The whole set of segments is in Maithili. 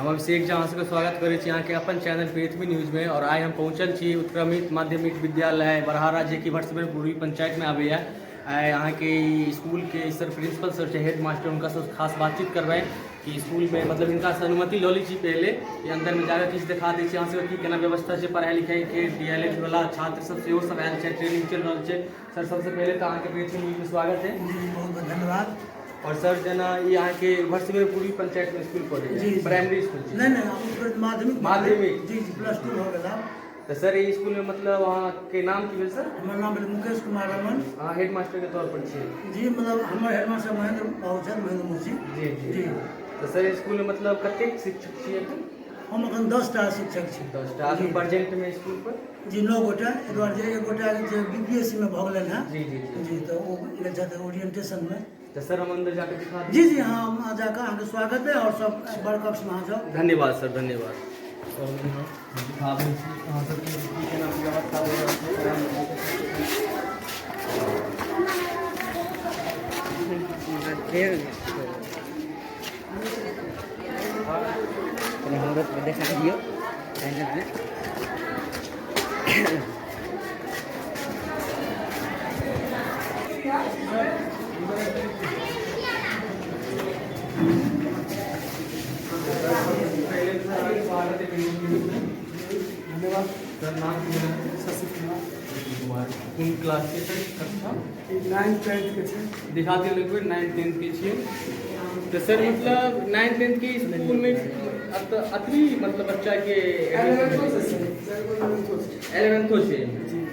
हम अभिषेक झा अहाँ सबके स्वागत करै छी अहाँके अपन चैनल पृथ्वी न्यूजमे। और आइ हम पहुँचल छी उत्क्रमित माध्यमिक विद्यालय बरहारा, जे कि भटसिमैर पूर्वी पंचायतमे आबैए। आइ अहाँके ई स्कूलके सर प्रिंसिपल सर छै, हेड मास्टर, हुनका सब खास बातचीत करबै कि स्कूलमे मतलब हिनकासँ अनुमति लऽ लै छी पहिले कि अन्दरमे जाकऽ किछु देखा दै छी अहाँ सबके कि केना व्यवस्था छै पढ़ाइ लिखाइके। डी एल एड वला छात्र सब सेहो सब आयल छै, ट्रेनिंग चलि रहल छै। सर, सबसँ पहिले तऽ अहाँके पृथ्वी न्यूजमे स्वागत है। जी, बहुत बहुत धन्यवाद। और सर, जेना ई अहाँके भटसिमैर पूर्वी पंचायतमे स्कूल पड़ैए? जी। प्राइमरी स्कूल छै? नहि नहि, ओकर माध्यमिक। माध्यमिक। जी जी, प्लस 2 भऽ गेल आब। तऽ सर, ई स्कूलमे मतलब अहाँके नाम की भेल सर? हमर नाम भेल मुकेश कुमार रमन। अहाँ हेड मास्टरके तौर पर छियै? जी, मतलब हमर हेडमास्टर महेंद्र बाबू छथि, महेंद्र मुखी। जी जी। जी। तऽ सर, स्कूलमे मतलब कतेक शिक्षक छियै एखन? हम एखन 10टा शिक्षक छी। 10टा। जी। अभी प्रेजेंटमे स्कूल पर? जी, 9 गोटा, एहि दुआरे जे एक गोटा जे बी पी एस सी मे भऽ गेलनि हेँ। जी जी जी। जी, तऽ ओ गेल छथि ओरिएंटेशनमे। तऽ सर, हम अन्दर जाके दिखा दी? जी जी, हाँ, अहाँ जाकऽ, अहाँके स्वागत है आओर सब बड़ कक्षमे अहाँ जाउ। धन्यवाद सर, धन्यवाद। और यहाँ दिखा दै छी अहाँ सबके की केना व्यवस्था भऽ रहल छै पढ़ाइ लिखाइके। कनि हमरो देखा दियौ चैनलमे। पहले तो सर, आपका स्वागत है पृथ्वी न्यूज़ में। धन्यवाद। सर, नाम की भेल? शशि कुमार। कुमार। कोन क्लास के सर, कक्षा? नाइन टेंथ के छै। दिखा दियौ एक बेर। नाइन टेंथ के छियै। तऽ सर, मतलब नाइन टेंथ के स्कूल में अतबी मतलब बच्चा के? एलेवेंथो छै।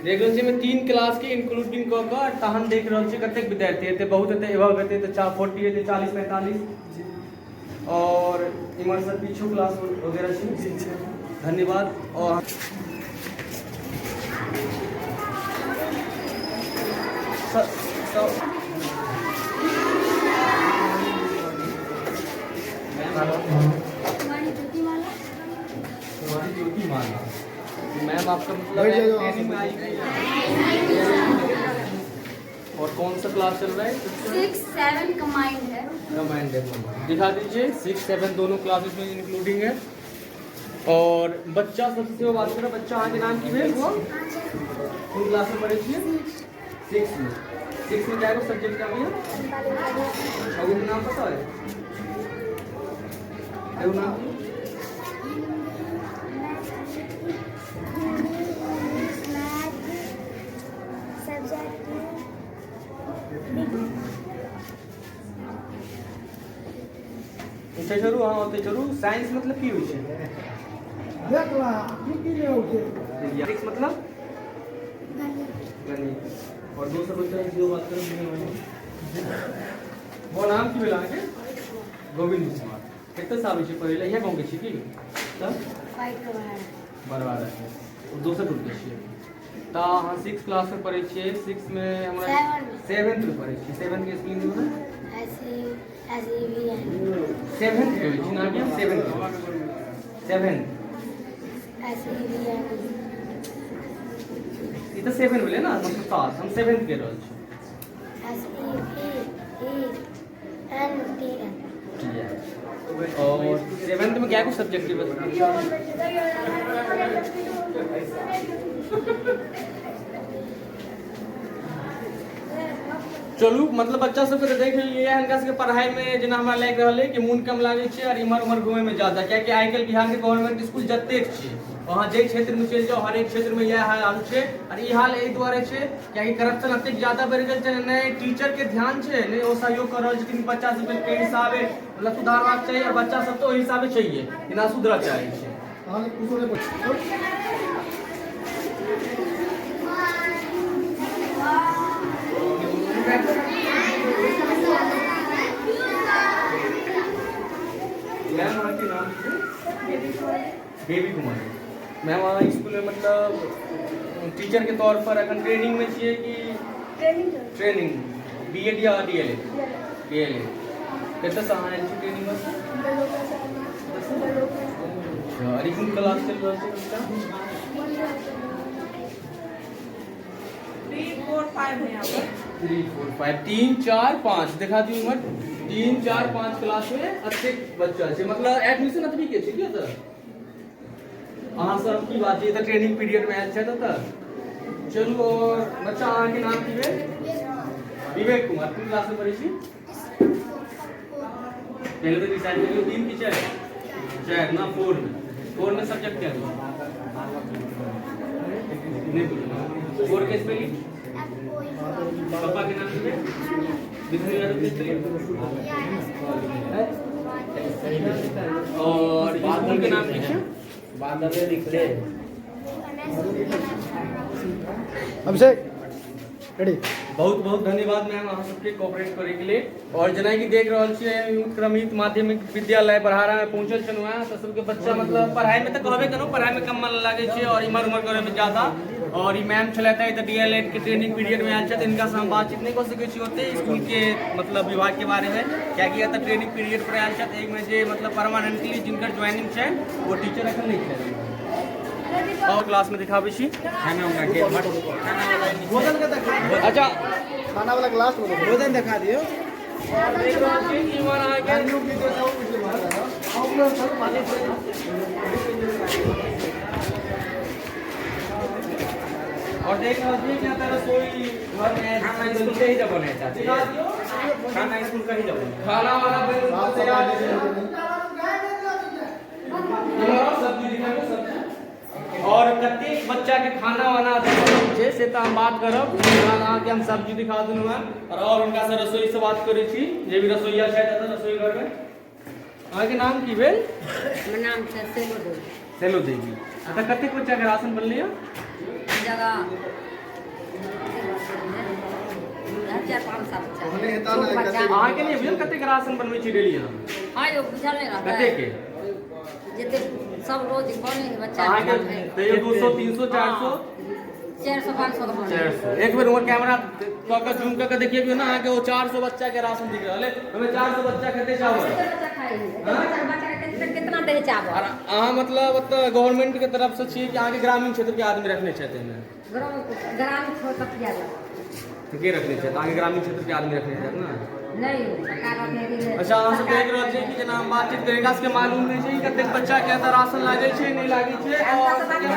देख रहल छियै, तीन क्लास के इंक्लूडिंग कऽ कऽ तहन देख रहल छियै कतेक विद्यार्थी हेतै। बहुत हेतै, एबव हेतै तऽ 40 हेतै, 40 45। और इम्हर सर पीछू क्लास वगैरह छै? जी, छै। धन्यवाद। और सर, सर कुमारी ज्योति माला। कुमारी ज्योति माला मैम, आपका मतलब ट्रेनिंग में आई हुई है। और कौन सा क्लास चल रहा है? सिक्स सेवन कंबाइंड है। कंबाइंड है। दिखा दीजिए, सिक्स सेवन दोनों क्लासेस में इंक्लूडिंग है। और बच्चा सबसे बात करें, बच्चा, अहाँके नाम की भेल? वो कोन क्लास में पढ़ै छियै? सिक्स में। सिक्स में कए गो सब्जेक्ट आबैया? छगो के नाम पता है? एगो नाम की? Hindi, English, math, subject. ओतै चलू अहाँ, ओतै चलू। साइंस मतलब की होइ छै? देखला की की नहि होइ छै। फिजिक्स मतलब? गणित। गणित। और दोसर बच्चा से बात करू। वो नाम की भेल अहाँके? गोविंद कुमार। कतऽसँ आबै छी पढ़ै लए? इएह गाँवके छी की तऽ? Five command. बरवारा छै, ओ दोसर ग्रुपके छियै। तऽ अहाँ सिक्स क्लासमे पढ़ै छियै? सिक्समे हमरा? Seven मे। सेवेंथमे पढ़ै छियै। सेवेंथके स्पेलिंग दियौ ने। S S E V N. सेवेंथके होइ छै ने अहाँके? Seventh, seven. S E V N. ई तऽ सेवन भेलै ने, मतलब सात। हम सेवेंथ के रहल छी। S E V E N T N. और सेवेंथ में क्या कुछ सब्जेक्ट है बस? चलू, मतलब बच्चा सबके तऽ देख लेलियै। हिनका सबके पढ़ाइमे जेना हमरा लागि रहल अइ कि मोन कम लागै छै आओर इम्हर उम्हर घुमैमे ज्यादा, कियाकि आइ काल्हि बिहारके गवर्नमेंट स्कूल जतेक छै, अहाँ जाहि क्षेत्रमे चलि जाउ, हरेक क्षेत्रमे इएह हाल छै। आओर ई हाल एहि दुआरे छै कियाकि करप्शन एतेक ज्यादा बढ़ि गेल छै। नहि टीचरके ध्यान छै, नहि ओ सहयोग कऽ रहल छथिन। बच्चा सबके एहि हिसाबे मतलब सुधारबाक चाही आओर बच्चा सब तऽ ओहि हिसाबे छैहे जेना सुधरऽ चाहै छै। अहाँके कुछो नहि पता। मैम, अहाँके नाम की छै? बेबी कुमारी मैम। अहाँ स्कूलमे मतलब टीचर के तौर पर अखन ट्रेनिंग में छियै कि? ट्रेनिंग। ट्रेनिंग, बी एड या डीएलएड? डीएलएड। कतऽसँ अहाँ आयल छी ट्रेनिंग में? अच्छा, और ई कोन क्लास चलि रहल छै बच्चा? 3, 4, 5 है यहाँ पर। 3, 4, 5, तीन चार पाँच। देखा दियौ इम्हर। 3 4 5 क्लास में एतेक बच्चा छै, मतलब एडमिशन एतबी के छै की एतऽ? अहाँ सब की बात छै, तऽ ट्रेनिंग पीरियड में आयल छथि एतऽ। चलू, और बच्चा अहाँके नाम की भेल? विवेक कुमार। कोन क्लास में पढ़ै छी? पहले तो डिसाइड करियौ, 3 की 4? 4 ना, 4 में। 4 में सब्जेक्ट क्या है? नहीं बुझल। 4 के स्पेलिंग? पापा के नाम की भेल? विष्णु यादव के स्पेलिंग? और स्कूल के नाम की छै? बादल लिखले। अभिषेक रेडी। बहुत बहुत धन्यवाद मैम अहाँ सबके कोऑपरेट करैके लिए। और जेनाकि देख रहल छियै, उत्क्रमित माध्यमिक विद्यालय बरहारा में पहुंचल छलहुँ हेँ, तऽ सबके बच्चा मतलब पढ़ाई में तऽ कहबे केलहुँ, पढ़ाई में कम मन लागै छै और इम्हर उम्हर करे में ज्यादा। और ई मैम छलथि तऽ डीएलएड के ट्रेनिंग पीरियड में आयल छथि, हिनका से हम बातचीत नहि कऽ सकै छी ओते स्कूल के मतलब विभाग के बारे में, कियाकि एतऽ ट्रेनिंग पीरियड पर आयल छथि। एहिमे जे मतलब परमानेंटली जिनकर ज्वाइनिंग छै ओ टीचर एखन नहि छथि। और क्लास में दिखाबै छी। खाना उना के भोजन के देखा। अच्छा, खाना वाला क्लास में भोजन देखा दियो। देख रहल छी कि इम्हर अहाँके और देख रहल छी कि एतऽ रसोई घर में खाना स्कूल के ही जब बने चाची। दिखा दियौ। खाना स्कूल का ही जब बने। खाना वाना बनि कऽ तैयार छै। इम्हर आउ, सब्जी दिखाबू सब्जी। और कतेक बच्चा के खाना वाना छै से तऽ हम बात करब। फिलहाल अहाँके हम सब्जी दिखा देलहुँ हेँ और हुनका से रसोई से बात करै छी, जे भी रसोइया छथि एतऽ रसोई घर में। अहाँके नाम की भेल? हमर नाम छै सेलो देवी। सेलो देवी। एतऽ कतेक बच्चा के राशन बनलै हँ? जगह 4-5 बच्चा। छोट बच्चा। अहाँके नहि बुझल कतेक राशन बनबै छी डेली अहाँ? हाँ यौ, बुझल नहि रहतै। कतेक के? जते सब रोज बनै है बच्चा। अहाँके तैयो 200 300 400? 400 500 के बनै। 400। एक बेर उम्हर कैमरा कऽ कऽ जूम कऽ कऽ देखियौ ने, अहाँके ओ 400 बच्चा के राशन दिख रहल है। ओहिमे 400 बच्चा कते चावल? कते बच्चा खाइ है? बच्चा बच्चा के कितना कितना दै चावल? और अहाँ मतलब ओतऽ गवर्नमेंट के तरफ से छियै कि अहाँके ग्रामीण क्षेत्र के आदमी रखने छथि एहिमे? ग्रामीण छोड़ तक जा। तऽ के रखने छथि? अहाँके ग्रामीण क्षेत्र के आदमी रखने छथि ने? नहीं, सरकार रखने। अच्छा, अहाँ सब देख रहल छियै कि जेना हम बातचीत करी, हिनका सबके मालूम नहि छै कि कतेक बच्चा के एतऽ राशन लागै छै नहि लागै छै। और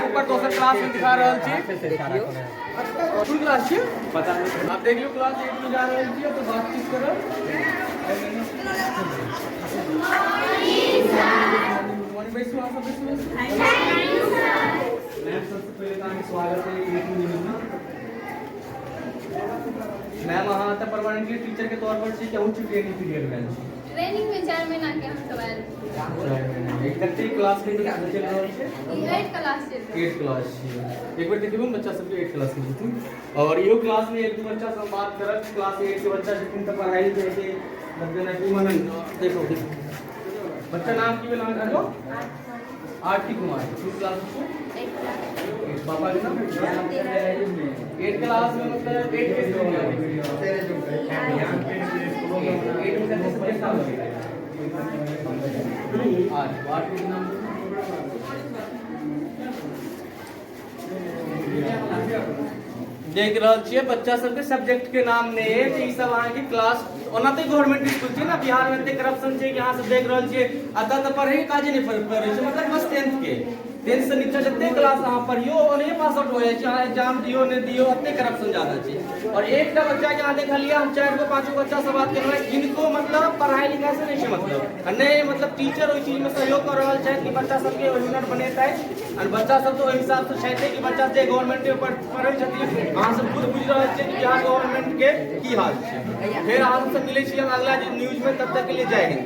ऊपर दोसर क्लास में दिखा रहल छी। कोन क्लास छियै? पता नहीं। आप देख लियौ, क्लास 8 में जा रहल छियै तऽ बातचीत करब। बैसू, अहाँ सब बैसू, बैसू। मैम, सबसे पहिले तऽ अहाँके स्वागत है एट न्यूज में। मैम, अहाँ तऽ परमानेंटली टीचर के तौर पर छी कि अहूँ ट्रेनिंग पीरियड में आयल छी? ट्रेनिंग में 4 महीना के हम सब आयल छी। 4 महीना। एक कते क्लास के चलि रहल छै? ई 8 क्लास चलि रहल। 8 क्लास छियै। एक बेर देखियौ ने, बच्चा सबके 8 क्लास के छथिन। और इहो क्लास में एक दू बच्चा से हम बात करब। क्लास 8 के बच्चा छथिन तऽ पढ़ाई जे छै मतलब जेनाकि मनन देखो देखो। बच्चा, नाम की भेल अहाँके? आरती कुमार। कोन क्लास में छी? 8 क्लास। 8। पापा के नाम? 8 क्लास में मतलब 8 के स्टूडेंट। 8 में कते सब्जेक्ट आबै? 8। 8 के नाम? देख रहल छियै, बच्चा सबके सब्जेक्ट के नाम नहि अछि। ई सब अहाँके क्लास ओना तऽ गवर्नमेंट स्कूल छै ने, बिहार में एते करप्शन छै कि अहाँ सब देख रहल छियै, एतऽ तऽ पढ़े के काजे नहि पड़ै छै। मतलब बस टेंथ के, 10th से नीचा जते क्लास अहाँ पढ़ियौ, ओनहिये पास आउट हो जाइ छै। अहाँ एग्जाम दियौ नहि दियौ, एते करप्शन ज्यादा छै। और एकटा बच्चा के अहाँ देखलियै, हम चारि गो पाँच गो बच्चा से बात केलहुँ, जिनको मतलब पढ़ाई लिखाई से नहि छै मतलब आ नहि मतलब टीचर ओहि चीज में सहयोग कऽ रहल छथि कि बच्चा सबके हुनर बनेतै। और बच्चा सब तऽ ओहि हिसाब से छथि कि बच्चा जे गवर्नमेंट में पढ़ै छथिन। अहाँ सब खुद बुझि रहल छियै कि बिहार गवर्नमेंट के की हाल छै। फेर अहाँ सबसँ मिलै छी हम अगला न्यूज में, तब तक के लिए जय हिंद।